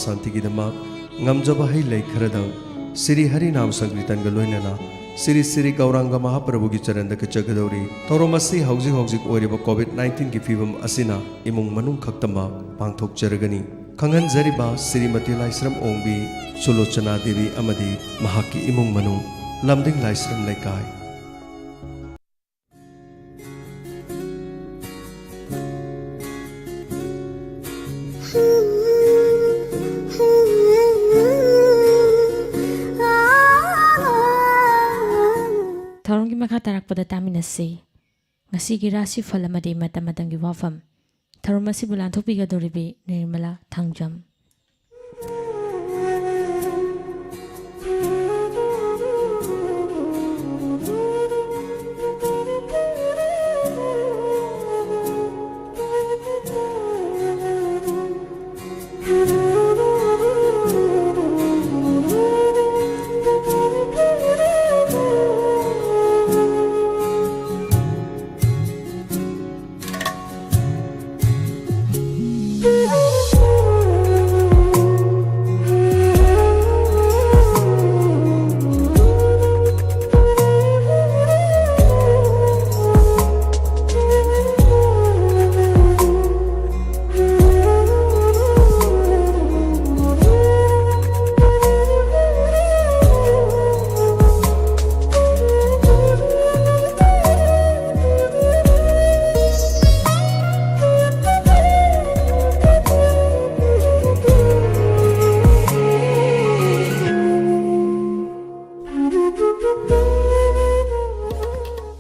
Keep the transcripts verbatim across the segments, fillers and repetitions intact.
ꯁꯥꯟꯇꯤꯒꯤꯗꯃꯛ ꯉꯝꯖꯕ ꯍꯩ ꯂꯩ ꯈꯔꯗꯪ ꯁ꯭ꯔꯤ ꯍꯔꯤꯅꯥꯝ ꯁꯪꯀꯤꯔꯇꯟꯒ ꯂꯣꯏꯅꯅ ꯁ꯭ꯔꯤ ꯁ꯭ꯔꯤ ꯒꯧꯔꯥꯡꯒ ꯃꯍꯥꯄ꯭ꯔꯚꯨꯒꯤ ꯆꯔꯟꯗ ꯀꯠꯆꯒꯗꯧꯔꯤ꯫ ꯊꯧꯔꯝ ꯑꯁꯤ ꯍꯧꯖꯤꯛ ꯍꯧꯖꯤꯛ ꯑꯣꯏꯔꯤꯕ ꯀꯣꯚꯤꯗ ꯅꯥꯏꯟꯇꯤꯟꯒꯤ ꯐꯤꯕꯝ ꯑꯁꯤꯅ ꯏꯃꯨꯡ ꯃꯅꯨꯡ ꯈꯛꯇꯃꯛ ꯄꯥꯡꯊꯣꯛꯆꯔꯒꯅꯤ꯫ ꯈꯪꯍꯟꯖꯔꯤꯕ ꯁ꯭ꯔꯤꯃꯇꯤ ꯂꯥꯏꯁ꯭ꯔꯝ ꯑꯣꯡꯕꯤ ꯁꯨꯂꯣꯆꯅꯥ ꯗꯦꯕꯤ ꯑꯃꯗꯤ ꯃꯍꯥꯛꯀꯤ ꯏꯃꯨꯡ ꯃꯅꯨꯡ, ꯂꯝꯗꯤꯡ ꯂꯥꯏꯁ꯭ꯔꯝ ꯂꯩꯀꯥꯏ꯫ ꯊꯧꯔꯝꯒꯤ ꯃꯈꯥ ꯇꯥꯔꯛꯄꯗ ꯇꯥꯃꯤꯟꯅꯁꯤ꯫ ꯉꯁꯤꯒꯤ ꯔꯥꯁꯤꯐꯜ ꯑꯃꯗꯤ ꯃꯇꯝ ꯃꯇꯝꯒꯤ ꯋꯥꯐꯝ꯫ ꯊꯧꯔꯝ ꯑꯁꯤꯕꯨ ꯂꯥꯟꯊꯣꯛꯄꯤꯒꯗꯧꯔꯤꯕꯤ Nirmala Thangjam.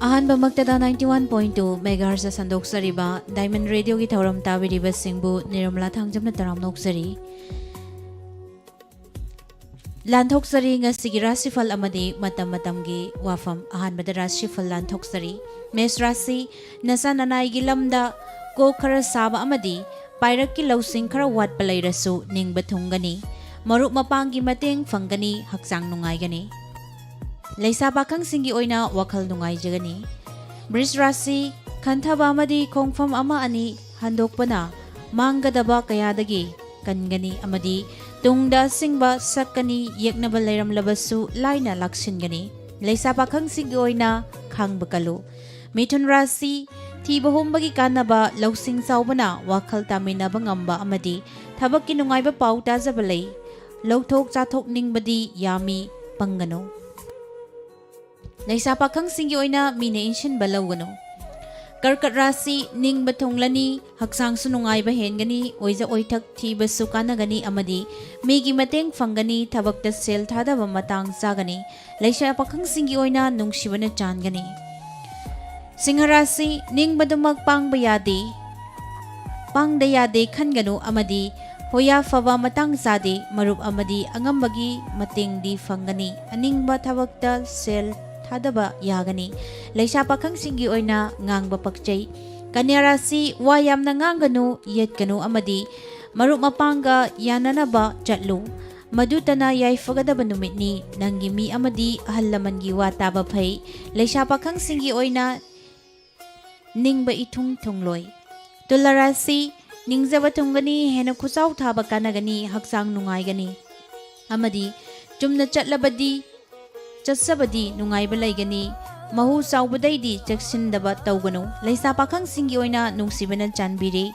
ꯑꯍꯥꯟꯕꯃꯛꯇꯗ ninety one point two megahertz ꯁꯟꯗꯣꯛꯆꯔꯤꯕ Diamond Radio ꯒꯤ ꯊꯧꯔꯝ ꯇꯥꯕꯤꯔꯤꯕꯁꯤꯡꯕꯨ ꯅꯤꯔꯃꯂꯥ ꯊꯥꯡꯖꯝꯅ ꯇꯔꯥꯝꯅ ꯑꯣꯛꯆꯔꯤ꯫ ꯂꯥꯟꯊꯣꯛꯆꯔꯤ ꯉꯁꯤꯒꯤ ꯔꯥꯁꯤꯐꯜ ꯑꯃꯗꯤ ꯃꯇꯝ ꯃꯇꯝꯒꯤ ꯋꯥꯐꯝ꯫ ꯑꯍꯥꯟꯕꯗ ꯔꯥꯁꯤꯐꯜ ꯂꯥꯟꯊꯣꯛꯆꯔꯤ꯫ ꯃꯦꯁ ꯔꯥꯁꯤ, ꯅꯁꯥ ꯅꯅꯥꯏꯒꯤ ꯂꯝꯗ ꯀꯣꯛ ꯈꯔ ꯁꯥꯕ ꯑꯃꯗꯤ ꯄꯥꯏꯔꯛꯀꯤ ꯂꯧꯁꯤꯡ ꯈꯔ ꯋꯥꯠꯄ ꯂꯩꯔꯁꯨ ꯅꯤꯡꯕ ꯊꯨꯡꯒꯅꯤ꯫ ꯃꯔꯨꯞ ꯃꯄꯥꯡꯒꯤ ꯃꯇꯦꯡ ꯐꯪꯒꯅꯤ, ꯍꯛꯆꯥꯡ ꯅꯨꯡꯉꯥꯏꯒꯅꯤ꯫ ꯂꯩꯁꯥ ꯄꯥꯈꯪꯁꯤꯡꯒꯤ ꯑꯣꯏꯅ ꯋꯥꯈꯜ ꯅꯨꯡꯉꯥꯏꯖꯒꯅꯤ꯫ ꯕ꯭ꯔꯤꯖ ꯔꯥꯁꯤ, ꯈꯟꯊꯕ ꯑꯃꯗꯤ ꯈꯣꯡꯐꯝ ꯑꯃ ꯑꯅꯤ ꯍꯟꯗꯣꯛꯄꯅ ꯃꯥꯡꯒꯗꯕ ꯀꯌꯥꯗꯒꯤ ꯀꯟꯒꯅꯤ ꯑꯃꯗꯤ ꯇꯨꯡꯗ ꯑꯁꯤꯡꯕ ꯁꯛꯀꯅꯤ꯫ ꯌꯦꯛꯅꯕ ꯂꯩꯔꯝꯂꯕꯁꯨ ꯂꯥꯏꯅ ꯂꯥꯛꯁꯤꯟꯒꯅꯤ꯫ ꯂꯩꯁꯥ ꯄꯥꯈꯪꯁꯤꯡꯒꯤ ꯑꯣꯏꯅ ꯈꯥꯡꯕ ꯀꯜꯂꯨ꯫ ꯃꯤꯊꯨꯟ ꯔꯥꯁꯤ, ꯊꯤꯕ ꯍꯨꯝꯕꯒꯤ ꯀꯥꯟꯅꯕ, ꯂꯧꯁꯤꯡ ꯆꯥꯎꯕꯅ ꯋꯥꯈꯜ ꯇꯥꯃꯤꯟꯅꯕ ꯉꯝꯕ ꯑꯃꯗꯤ ꯊꯕꯛꯀꯤ ꯅꯨꯡꯉꯥꯏꯕ ꯄꯥꯎ ꯇꯥꯖꯕ ꯂꯩ꯫ ꯂꯧꯊꯣꯛ ꯆꯥꯊꯣꯛꯅꯤꯡꯕꯗꯤ ꯌꯥꯝꯃꯤ, ꯄꯪꯒꯅꯨ꯫ ꯂꯩꯁꯥ ꯄꯥꯈꯪꯁꯤꯡꯒꯤ ꯑꯣꯏꯅ ꯃꯤꯅ ꯏꯟꯁꯤꯟꯕ ꯂꯧꯒꯅꯨ꯫ ꯀꯔꯀꯠ ꯔꯥꯁꯤ, ꯅꯤꯡꯕ ꯊꯨꯡꯂꯅꯤ, ꯍꯛꯆꯥꯡꯁꯨ ꯅꯨꯡꯉꯥꯏꯕ ꯍꯦꯟꯒꯅꯤ, ꯑꯣꯏꯖ ꯑꯣꯏꯊꯛ ꯊꯤꯕꯁꯨ ꯀꯥꯟꯅꯒꯅꯤ ꯑꯃꯗꯤ ꯃꯤꯒꯤ ꯃꯇꯦꯡ ꯐꯪꯒꯅꯤ, ꯊꯕꯛꯇ ꯁꯦꯜ ꯊꯥꯗꯕ ꯃꯇꯥꯡ ꯆꯥꯒꯅꯤ꯫ ꯂꯩꯁꯥ ꯄꯥꯈꯪꯁꯤꯡꯒꯤ ꯑꯣꯏꯅ ꯅꯨꯡꯁꯤꯕꯅ ꯆꯥꯟꯒꯅꯤ꯫ ꯁꯤꯡꯍ ꯔꯥꯁꯤ, ꯅꯤꯡꯕꯗꯨꯃꯛ ꯄꯥꯡꯕ ꯌꯥꯗꯦ, ꯄꯥꯡꯗ ꯌꯥꯗꯦ ꯈꯟꯒꯅꯨ ꯑꯃꯗꯤ ꯍꯣꯌꯥ ꯐꯕ ꯃꯇꯥꯡ ꯆꯥꯗꯦ, ꯃꯔꯨꯞ ꯑꯃꯗꯤ ꯑꯉꯝꯕꯒꯤ ꯃꯇꯦꯡꯗꯤ ꯐꯪꯒꯅꯤ꯫ ꯑꯅꯤꯡꯕ ꯊꯕꯛꯇ ꯁꯦꯜ ꯊꯥꯗꯕ ꯌꯥꯒꯅꯤ꯫ ꯂꯩꯁꯥ ꯄꯥꯈꯪꯁꯤꯡꯒꯤ ꯑꯣꯏꯅ ꯉꯥꯡꯕ ꯄꯛꯆꯩ꯫ ꯀꯟꯌꯥ ꯔꯥꯁꯤ, ꯋꯥ ꯌꯥꯝꯅ ꯉꯥꯡꯒꯅꯨ, ꯌꯦꯠꯀꯅꯨ ꯑꯃꯗꯤ ꯃꯔꯨꯞ ꯃꯄꯥꯡꯒ ꯌꯥꯅꯅꯕ ꯆꯠꯂꯨ꯫ ꯃꯗꯨꯇꯅ ꯌꯥꯏꯐꯒꯗꯕ ꯅꯨꯃꯤꯠꯅꯤ꯫ ꯅꯪꯒꯤ ꯃꯤ ꯑꯃꯗꯤ ꯑꯍꯜ ꯂꯃꯟꯒꯤ ꯋꯥ ꯇꯥꯕ ꯐꯩ꯫ ꯂꯩꯁꯥ ꯄꯥꯈꯪꯁꯤꯡꯒꯤ ꯑꯣꯏꯅ ꯅꯤꯡꯕ ꯏꯊꯨꯡ ꯊꯨꯡꯂꯣꯏ꯫ ꯇꯨꯂꯥ ꯔꯥꯁꯤ, ꯅꯤꯡꯖꯕ ꯊꯨꯡꯒꯅꯤ, ꯍꯦꯟꯅ ꯈꯨꯆꯥꯎ ꯊꯥꯕ ꯀꯥꯟꯅꯒꯅꯤ, ꯍꯛꯆꯥꯡ ꯅꯨꯡꯉꯥꯏꯒꯅꯤ ꯑꯃꯗꯤ ꯆꯨꯝꯅ ꯆꯠꯂꯕꯗꯤ, ꯆꯠꯆꯕꯗꯤ ꯅꯨꯡꯉꯥꯏꯕ ꯂꯩꯒꯅꯤ꯫ ꯃꯍꯨ ꯆꯥꯎꯕꯗꯩꯗꯤ ꯆꯦꯛꯁꯤꯟꯗꯕ ꯇꯧꯒꯅꯨ꯫ ꯂꯩꯁꯥ ꯄꯥꯈꯪꯁꯤꯡꯒꯤ ꯑꯣꯏꯅ ꯅꯨꯡꯁꯤꯕꯅ ꯆꯥꯟꯕꯤꯔꯤ꯫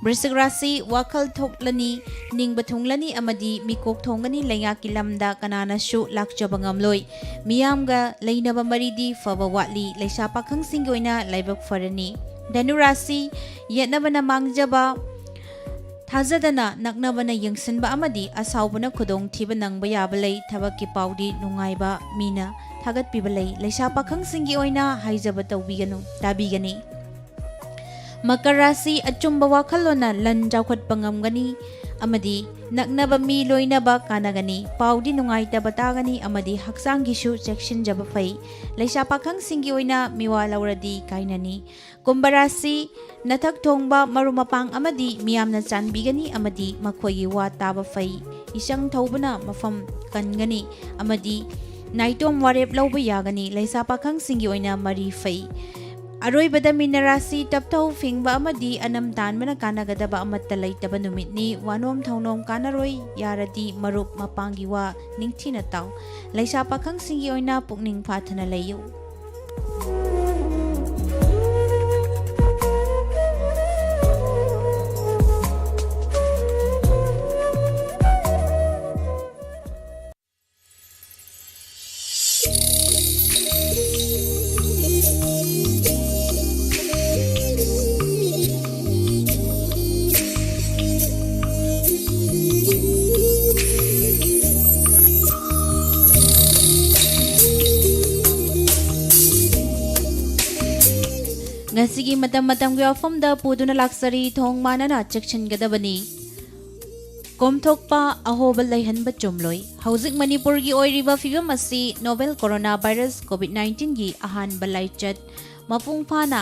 ꯕ꯭ꯔꯤꯁꯤꯛ ꯔꯥꯁꯤ, ꯋꯥꯈꯜ ꯊꯣꯛꯂꯅꯤ, ꯅꯤꯡꯕ ꯊꯨꯡꯂꯅꯤ ꯑꯃꯗꯤ ꯃꯤꯀꯣꯛ ꯊꯣꯡꯒꯅꯤ꯫ ꯂꯩꯉꯥꯛꯀꯤ ꯂꯝꯗ ꯀꯅꯥꯅꯁꯨ ꯂꯥꯛꯆꯕ ꯉꯝꯂꯣꯏ꯫ ꯃꯤꯌꯥꯝꯒ ꯂꯩꯅꯕ ꯃꯔꯤꯗꯤ ꯐꯕ ꯋꯥꯠꯂꯤ꯫ ꯂꯩꯁꯥ ꯄꯥꯈꯪꯁꯤꯡꯒꯤ ꯑꯣꯏꯅ ꯂꯥꯏꯕꯛ ꯐꯔꯅꯤ꯫ ꯙꯅꯨ ꯔꯥꯁꯤ, ꯌꯦꯠꯅꯕꯅ ꯃꯥꯡꯖꯕ, ꯊꯥꯖꯗꯅ ꯅꯛꯅꯕꯅ ꯌꯦꯡꯁꯤꯟꯕ ꯑꯃꯗꯤ ꯑꯁꯥꯎꯕꯅ ꯈꯨꯗꯣꯡꯊꯤꯕ ꯅꯪꯕ ꯌꯥꯕ ꯂꯩ꯫ ꯊꯕꯛꯀꯤ ꯄꯥꯎꯗꯤ ꯅꯨꯡꯉꯥꯏꯕ ꯃꯤꯅ ꯊꯥꯒꯠꯄꯤꯕ ꯂꯩ꯫ ꯂꯩꯁꯥ ꯄꯥꯈꯪꯁꯤꯡꯒꯤ ꯑꯣꯏꯅ ꯍꯥꯏꯖꯕ ꯇꯧꯕꯤꯒꯅꯨ, ꯇꯥꯕꯤꯒꯅꯤ꯫ ꯃꯀꯔ ꯔꯥꯁꯤ, ꯑꯆꯨꯝꯕ ꯋꯥꯈꯜꯂꯣꯟꯅ ꯂꯟ ꯆꯥꯎꯈꯠꯄ ꯉꯝꯒꯅꯤ ꯑꯃꯗꯤ ꯅꯛꯅꯕ ꯃꯤ ꯂꯣꯏꯅꯕ ꯀꯥꯟꯅꯒꯅꯤ꯫ ꯄꯥꯎꯗꯤ ꯅꯨꯡꯉꯥꯏꯇꯕ ꯇꯥꯒꯅꯤ ꯑꯃꯗꯤ ꯍꯛꯆꯥꯡꯒꯤꯁꯨ ꯆꯦꯛꯁꯤꯟꯖꯕ ꯐꯩ꯫ ꯂꯩꯁꯥ ꯄꯥꯈꯪꯁꯤꯡꯒꯤ ꯑꯣꯏꯅ ꯃꯤꯋꯥ ꯂꯧꯔꯗꯤ ꯀꯥꯏꯅꯅꯤ꯫ ꯀꯨꯝꯚ ꯔꯥꯁꯤ, ꯅꯊꯛ ꯊꯣꯡꯕ ꯃꯔꯨꯞ ꯃꯄꯥꯡ ꯑꯃꯗꯤ ꯃꯤꯌꯥꯝꯅ ꯆꯥꯟꯕꯤꯒꯅꯤ ꯑꯃꯗꯤ ꯃꯈꯣꯏꯒꯤ ꯋꯥ ꯇꯥꯕ ꯐꯩ꯫ ꯏꯆꯪ ꯊꯧꯕꯅ ꯃꯐꯝ ꯀꯟꯒꯅꯤ ꯑꯃꯗꯤ ꯅꯥꯏꯇꯣꯝ ꯋꯥꯔꯦꯞ ꯂꯧꯕ ꯌꯥꯒꯅꯤ꯫ ꯂꯩꯁꯥ ꯄꯥꯈꯪꯁꯤꯡꯒꯤ ꯑꯣꯏꯅ ꯃꯔꯤ ꯐꯩ꯫ ꯑꯔꯣꯏꯕꯗ ꯃꯤꯅ ꯔꯥꯁꯤ ꯇꯞꯊꯧ ꯐꯤꯡꯕ ꯑꯃꯗꯤ ꯑꯅꯝ ꯇꯥꯟꯕꯅ ꯀꯥꯟꯅꯒꯗꯕ ꯑꯃꯠꯇ ꯂꯩꯇꯕ ꯅꯨꯃꯤꯠꯅꯤ꯫ ꯋꯥꯅꯣꯝ ꯊꯧꯅꯣꯝ ꯀꯥꯟꯅꯔꯣꯏ, ꯌꯥꯔꯗꯤ ꯃꯔꯨꯞ ꯃꯄꯥꯡꯒꯤ ꯋꯥ ꯅꯤꯡꯊꯤꯅ ꯇꯥꯎ꯫ ꯂꯩꯁꯥ ꯄꯥꯈꯪꯁꯤꯡꯒꯤ ꯑꯣꯏꯅ ꯄꯨꯛꯅꯤꯡ ꯐꯥꯊꯅ ꯂꯩꯌꯨ꯫ ꯉꯁꯤꯒꯤ ꯃꯇꯝ ꯃꯇꯝꯒꯤ ꯋꯥꯐꯝꯗ ꯄꯨꯗꯨꯅ ꯂꯥꯛꯆꯔꯤ, ꯊꯣꯡ ꯃꯥꯟꯅꯅ ꯆꯦꯛꯁꯤꯟꯒꯗꯕꯅꯤ꯫ ꯀꯣꯝꯊꯣꯛꯄ ꯑꯍꯣꯕ ꯂꯩꯍꯟꯕ ꯆꯨꯝꯂꯣꯏ꯫ ꯍꯧꯖꯤꯛ ꯃꯅꯤꯄꯨꯔꯒꯤ ꯑꯣꯏꯔꯤꯕ ꯐꯤꯕꯝ ꯑꯁꯤ novel corona virus COVID nineteenꯒꯤ ꯑꯍꯥꯟꯕ ꯂꯥꯏꯆꯠ ꯃꯄꯨꯡ ꯐꯥꯅ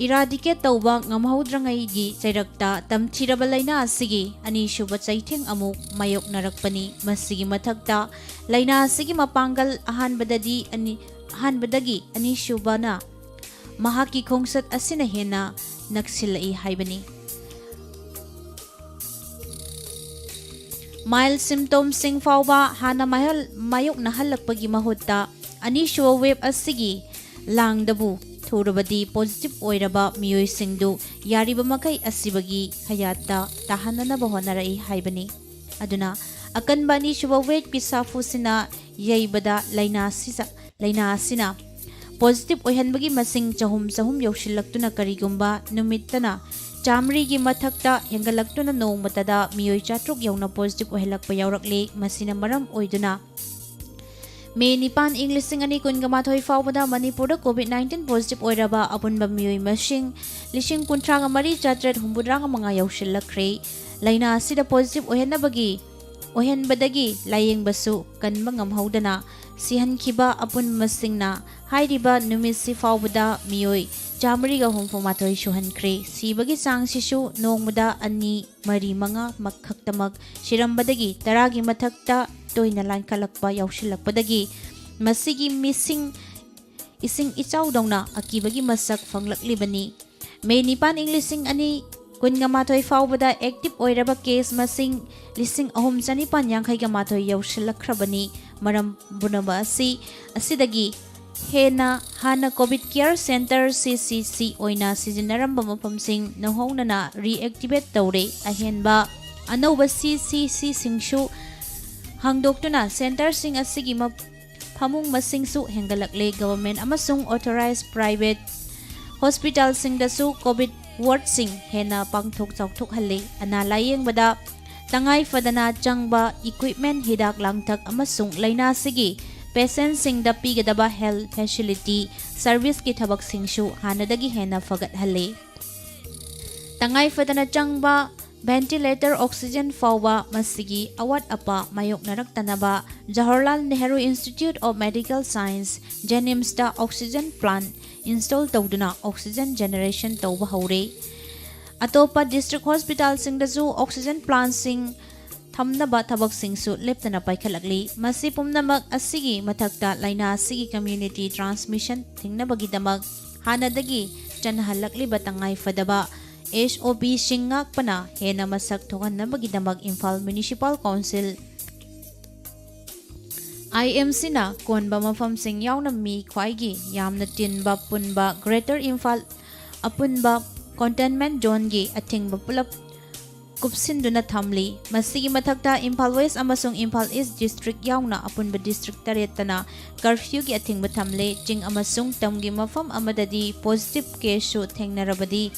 eradicate ꯇꯧꯕ ꯉꯝꯍꯧꯗ꯭ꯔꯉꯩꯒꯤ ꯆꯩꯔꯛꯇ ꯇꯝꯊꯤꯔꯕ ꯂꯥꯏꯅꯥ ꯑꯁꯤꯒꯤ ꯑꯅꯤꯁꯨꯕ ꯆꯩꯊꯦꯡ ꯑꯃꯨꯛ ꯃꯥꯌꯣꯛꯅꯔꯛꯄꯅꯤ꯫ ꯃꯁꯤꯒꯤ ꯃꯊꯛꯇ ꯂꯥꯏꯅꯥ ꯑꯁꯤꯒꯤ ꯃꯄꯥꯡꯒꯜ ꯑꯍꯥꯟꯕꯗꯗꯤ ꯑꯅꯤ-, ꯑꯍꯥꯟꯕꯗꯒꯤ ꯑꯅꯤꯁꯨꯕꯅ ꯃꯍꯥꯛꯀꯤ ꯈꯣꯡꯆꯠ ꯑꯁꯤꯅ ꯍꯦꯟꯅ ꯅꯛꯁꯤꯜꯂꯛꯏ ꯍꯥꯏꯕꯅꯤ꯫ Mild symptomsꯁꯤꯡ ꯐꯥꯎꯕ ꯍꯥꯟꯅ ꯃꯥꯌꯣꯛꯅꯍꯜꯂꯛꯄꯒꯤ ꯃꯍꯨꯠꯇ ꯑꯅꯤꯁꯨꯕ wave ꯑꯁꯤꯒꯤ ꯂꯥꯡꯗꯕꯨ ꯊꯨꯔꯕꯗꯤ positive ꯑꯣꯏꯔꯕ ꯃꯤꯑꯣꯏꯁꯤꯡꯗꯨ ꯌꯥꯔꯤꯕ ꯃꯈꯩ ꯑꯁꯤꯕꯒꯤ ꯀꯌꯥꯠꯇ ꯇꯥꯍꯟꯅꯅꯕ ꯍꯣꯠꯅꯔꯛꯏ ꯍꯥꯏꯕꯅꯤ꯫ ꯑꯗꯨꯅ ꯑꯀꯟꯕ ꯑꯅꯤꯁꯨꯕ waveꯀꯤ ꯁꯥꯐꯨꯁꯤꯅ ꯌꯩꯕꯗ ꯂꯥꯏꯅꯥ ꯑꯁꯤꯅ positive ꯑꯣꯏꯍꯟꯕꯒꯤ ꯃꯁꯤꯡ ꯆꯍꯨꯝ ꯆꯍꯨꯝ ꯌꯧꯁꯤꯜꯂꯛꯇꯨꯅ ꯀꯔꯤꯒꯨꯝꯕ ꯅꯨꯃꯤꯠꯇꯅ ꯆꯥꯃꯔꯤꯒꯤ ꯃꯊꯛꯇ ꯍꯦꯟꯒꯠꯂꯛꯇꯨꯅ ꯅꯣꯡꯃꯇꯗ ꯃꯤꯑꯣꯏ ꯆꯥꯇ꯭ꯔꯨꯛ ꯌꯧꯅ positive ꯑꯣꯏꯍꯜꯂꯛꯄ ꯌꯥꯎꯔꯛꯂꯦ꯫ ꯃꯁꯤꯅ ꯃꯔꯝ ꯑꯣꯏꯗꯨꯅ May ꯅꯤꯄꯥꯟ, ꯏꯪ ꯂꯤꯁꯤꯡ ꯑꯅꯤ ꯀꯨꯟꯒ ꯃꯥꯊꯣꯏ ꯐꯥꯎꯕꯗ ꯃꯅꯤꯄꯨꯔꯗ COVID nineteen positive ꯑꯣꯏꯔꯕ ꯑꯄꯨꯟꯕ ꯃꯤꯑꯣꯏ ꯃꯁꯤꯡ ꯂꯤꯁꯤꯡ ꯀꯨꯟꯊ꯭ꯔꯥꯒ ꯃꯔꯤ ꯆꯥꯇ꯭ꯔꯦꯠ ꯍꯨꯝꯐꯨꯇꯔꯥꯒ ꯃꯉꯥ ꯌꯧꯁꯤꯜꯂꯛꯈ꯭ꯔꯦ꯫ ꯂꯥꯏꯅꯥ ꯑꯁꯤꯗ positive ꯑꯣꯏꯍꯟꯅꯕꯒꯤ, ꯑꯣꯏꯍꯟꯕꯗꯒꯤ ꯂꯥꯏꯌꯦꯡꯕꯁꯨ ꯀꯟꯕ ꯉꯝꯍꯧꯗꯅ ꯁꯤꯍꯟꯈꯤꯕ ꯑꯄꯨꯟꯕ ꯃꯁꯤꯡꯅ ꯍꯥꯏꯔꯤꯕ ꯅꯨꯃꯤꯠꯁꯤ ꯐꯥꯎꯕꯗ ꯃꯤꯑꯣꯏ ꯆꯥꯃꯔꯤꯒ ꯍꯨꯝꯐꯨ ꯃꯥꯊꯣꯏ ꯁꯨꯍꯟꯈ꯭ꯔꯦ꯫ ꯁꯤꯕꯒꯤ ꯆꯥꯡꯁꯤꯁꯨ ꯅꯣꯡꯃꯗ ꯑꯅꯤ, ꯃꯔꯤ, ꯃꯉꯥ ꯈꯛꯇꯃꯛ ꯁꯤꯔꯝꯕꯗꯒꯤ ꯇꯔꯥꯒꯤ ꯃꯊꯛꯇ ꯇꯣꯏꯅ ꯂꯥꯟꯈꯠꯂꯛꯄ ꯌꯥꯎꯁꯤꯜꯂꯛꯄꯗꯒꯤ ꯃꯁꯤꯒꯤ ꯃꯤꯁꯤꯡ ꯏꯁꯤꯡ ꯏꯆꯥꯎꯗꯧꯅ ꯑꯀꯤꯕꯒꯤ ꯃꯁꯛ ꯐꯪꯂꯛꯂꯤꯕꯅꯤ꯫ ꯃꯦ ꯅꯤꯄꯥꯟ, ꯏꯪ ꯂꯤꯁꯤꯡ ꯑꯅꯤ ꯀꯨꯟꯒ ꯃꯥꯊꯣꯏ ꯐꯥꯎꯕꯗ active ꯑꯣꯏꯔꯕ case ꯃꯁꯤꯡ ꯂꯤꯁꯤꯡ ꯑꯍꯨꯝ ꯆꯅꯤꯄꯥꯟ ꯌꯥꯡꯈꯩꯒ ꯃꯥꯊꯣꯏ ꯌꯧꯁꯤꯜꯂꯛꯈ꯭ꯔꯕꯅꯤ꯫ ꯃꯔꯝ ꯄꯨꯝꯅꯃꯛ ꯑꯁꯤ ꯑꯁꯤꯗꯒꯤ ꯍꯦꯟꯅ ꯍꯥꯟꯅ COVID care center, C C C, ꯑꯣꯏꯅ ꯁꯤꯖꯤꯟꯅꯔꯝꯕ ꯃꯐꯝꯁꯤꯡ ꯅꯧꯍꯧꯅꯅ reactivate ꯇꯧꯔꯦ꯫ ꯑꯍꯦꯟꯕ ꯑꯅꯧꯕ C C C ꯁꯤꯡꯁꯨ ꯍꯥꯡꯗꯣꯛꯇꯨꯅ centerꯁꯤꯡ ꯑꯁꯤꯒꯤ ꯃ-, ꯐꯃꯨꯡ ꯃꯁꯤꯡꯁꯨ ꯍꯦꯟꯒꯠꯂꯛꯂꯦ꯫ Government ꯑꯃꯁꯨꯡ authorized private hospitalꯁꯤꯡꯗꯁꯨ COVID wardꯁꯤꯡ ꯍꯦꯟꯅ ꯄꯥꯡꯊꯣꯛ ꯆꯥꯎꯊꯣꯛꯍꯜꯂꯦ꯫ ꯑꯅꯥ ꯂꯥꯌꯦꯡꯕꯗ ꯇꯉꯥꯏ ꯐꯗꯅ ꯆꯪꯕ equipment, ꯍꯤꯗꯥꯛ ꯂꯥꯡꯊꯛ ꯑꯃꯁꯨꯡ ꯂꯥꯏꯅꯥꯁꯤꯒꯤ patientꯁꯤꯡꯗ ꯄꯤꯒꯗꯕ health facility serviceꯀꯤ ꯊꯕꯛꯁꯤꯡꯁꯨ ꯍꯥꯟꯅꯗꯒꯤ ꯍꯦꯟꯅ ꯐꯒꯠꯍꯜꯂꯦ꯫ ꯇꯉꯥꯏ ꯐꯗꯅ ꯆꯪꯕ ventilator, oxygen ꯐꯥꯎꯕ ꯃꯁꯤꯒꯤ ꯑꯋꯥꯠ ꯑꯄꯥ ꯃꯥꯌꯣꯛꯅꯔꯛꯇꯅꯕ Jawaharlal Nehru Institute of Medical Science, JNIMSꯇ oxygen plant install ꯇꯧꯗꯨꯅ oxygen generation ꯇꯧꯕ ꯍꯧꯔꯦ꯫ ꯑꯇꯣꯞꯄ district hospitalꯁꯤꯡꯗꯁꯨ oxygen plantꯁꯤꯡ ꯊꯝꯅꯕ ꯊꯕꯛꯁꯤꯡꯁꯨ ꯂꯦꯞꯇꯅ ꯄꯥꯏꯈꯠꯂꯛꯂꯤ꯫ ꯃꯁꯤ ꯄꯨꯝꯅꯃꯛ ꯑꯁꯤꯒꯤ ꯃꯊꯛꯇ ꯂꯥꯏꯅꯥ ꯑꯁꯤꯒꯤ community transmission ꯊꯤꯡꯅꯕꯒꯤꯗꯃꯛ ꯍꯥꯟꯅꯗꯒꯤ ꯆꯠꯅꯍꯜꯂꯛꯂꯤꯕ ꯇꯉꯥꯏ ꯐꯗꯕ SOPꯁꯤꯡ ꯉꯥꯛꯄꯅ ꯍꯦꯟꯅ ꯃꯁꯛ ꯊꯣꯛꯍꯟꯅꯕꯒꯤꯗꯃꯛ ꯏꯝꯐꯥꯜ Municipal Council, IMCꯅ ꯀꯣꯟꯕ ꯃꯐꯝꯁꯤꯡ ꯌꯥꯎꯅ ꯃꯤ ꯈ꯭ꯋꯥꯏꯒꯤ ꯌꯥꯝꯅ ꯇꯤꯟꯕ ꯄꯨꯟꯕ Greater ꯏꯝꯐꯥꯜ ꯑꯄꯨꯟꯕ containment zoneꯒꯤ ꯑꯊꯤꯡꯕ ꯄꯨꯂꯞ ꯀꯨꯞꯁꯤꯟꯗꯨꯅ ꯊꯝꯂꯤ꯫ ꯃꯁꯤꯒꯤ ꯃꯊꯛꯇ ꯏꯝꯐꯥꯜ West ꯑꯃꯁꯨꯡ ꯏꯝꯐꯥꯜ East district ꯌꯥꯎꯅ ꯑꯄꯨꯟꯕ district ꯇꯔꯦꯠꯇꯅ curfewꯒꯤ ꯑꯊꯤꯡꯕ ꯊꯝꯂꯦ꯫ ꯆꯤꯡ ꯑꯃꯁꯨꯡ ꯇꯝꯒꯤ ꯃꯐꯝ ꯑꯃꯗꯗꯤ positive caseꯁꯨ ꯊꯦꯡꯅꯔꯕꯗꯤ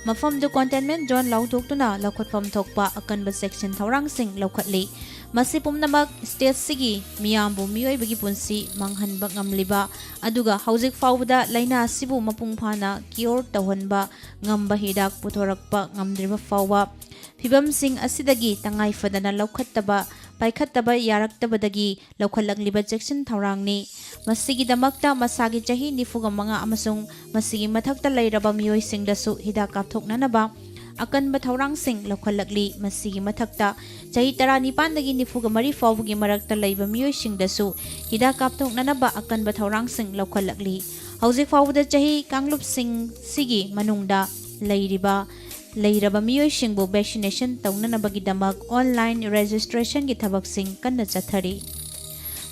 ꯃꯐꯝꯗꯨ containment zone ꯂꯥꯎꯊꯣꯛꯇꯨꯅ ꯂꯧꯈꯠꯐꯝ ꯊꯣꯛꯄ ꯑꯀꯟꯕ ꯆꯦꯛꯁꯤꯟ ꯊꯧꯔꯥꯡꯁꯤꯡ ꯂꯧꯈꯠꯂꯤ꯫ ꯃꯁꯤ ꯄꯨꯝꯅꯃꯛ stateꯁꯤꯒꯤ ꯃꯤꯌꯥꯝꯕꯨ ꯃꯤꯑꯣꯏꯕꯒꯤ ꯄꯨꯟꯁꯤ ꯃꯥꯡꯍꯟꯕ ꯉꯝꯂꯤꯕ, ꯑꯗꯨꯒ ꯍꯧꯖꯤꯛ ꯐꯥꯎꯕꯗ ꯂꯥꯏꯅꯥ ꯑꯁꯤꯕꯨ ꯃꯄꯨꯡ ꯐꯥꯅ cure ꯇꯧꯍꯟꯕ ꯉꯝꯕ ꯍꯤꯗꯥꯛ ꯄꯨꯊꯣꯔꯛꯄ ꯉꯝꯗ꯭ꯔꯤꯕ ꯐꯥꯎꯕ ꯐꯤꯕꯝꯁꯤꯡ ꯑꯁꯤꯗꯒꯤ ꯇꯉꯥꯏ ꯐꯗꯅ ꯂꯧꯈꯠꯇꯕ, ꯄꯥꯏꯈꯠꯇꯕ ꯌꯥꯔꯛꯇꯕꯗꯒꯤ ꯂꯧꯈꯠꯂꯛꯂꯤꯕ ꯆꯦꯛꯁꯤꯟ ꯊꯧꯔꯥꯡꯅꯤ꯫ ꯃꯁꯤꯒꯤꯗꯃꯛꯇ ꯃꯁꯥꯒꯤ ꯆꯍꯤ ꯅꯤꯐꯨꯒ ꯃꯉꯥ ꯑꯃꯁꯨꯡ ꯃꯁꯤꯒꯤ ꯃꯊꯛꯇ ꯂꯩꯔꯕ ꯃꯤꯑꯣꯏꯁꯤꯡꯗꯁꯨ ꯍꯤꯗꯥꯛ ꯀꯥꯞꯊꯣꯛꯅꯅꯕ ꯑꯀꯟꯕ ꯊꯧꯔꯥꯡꯁꯤꯡ ꯂꯧꯈꯠꯂꯛꯂꯤ꯫ ꯃꯁꯤꯒꯤ ꯃꯊꯛꯇ, ꯆꯍꯤ ꯇꯔꯥꯅꯤꯄꯥꯟꯗꯒꯤ ꯅꯤꯐꯨꯒ ꯃꯔꯤ ꯐꯥꯎꯕꯒꯤ ꯃꯔꯛꯇ ꯂꯩꯕ ꯃꯤꯑꯣꯏꯁꯤꯡꯗꯁꯨ ꯍꯤꯗꯥꯛ ꯀꯥꯞꯊꯣꯛꯅꯅꯕ ꯑꯀꯟꯕ ꯊꯧꯔꯥꯡꯁꯤꯡ ꯂꯧꯈꯠꯂꯛꯂꯤ꯫ ꯍꯧꯖꯤꯛ ꯐꯥꯎꯕꯗ ꯆꯍꯤ ꯀꯥꯡꯂꯨꯞꯁꯤꯡꯁꯤꯒꯤ ꯃꯅꯨꯡꯗ ꯂꯩꯔꯤꯕ, ꯂꯩꯔꯕ ꯃꯤꯑꯣꯏꯁꯤꯡꯕꯨ vaccination ꯇꯧꯅꯅꯕꯒꯤꯗꯃꯛ online registration ꯒꯤ ꯊꯕꯛꯁꯤꯡ ꯀꯟꯅ ꯆꯠꯊꯔꯤ꯫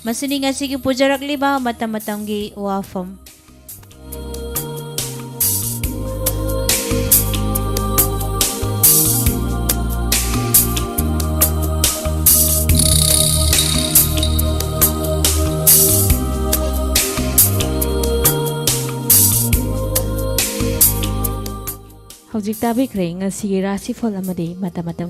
ꯃꯁꯤꯅꯤ ꯉꯁꯤꯒꯤ ꯄꯨꯖꯔꯛꯂꯤꯕ ꯃꯇꯝ ꯃꯇꯝꯒꯤ ꯋꯥꯐꯝ꯫ ꯍꯧꯖꯤꯛ ꯇꯥꯕꯤꯈ꯭ꯔꯦ ꯉꯁꯤꯒꯤ ꯔꯥꯁꯤꯐꯜ ꯑꯃꯗꯤ ꯃꯇꯝ ꯃꯇꯝꯒꯤ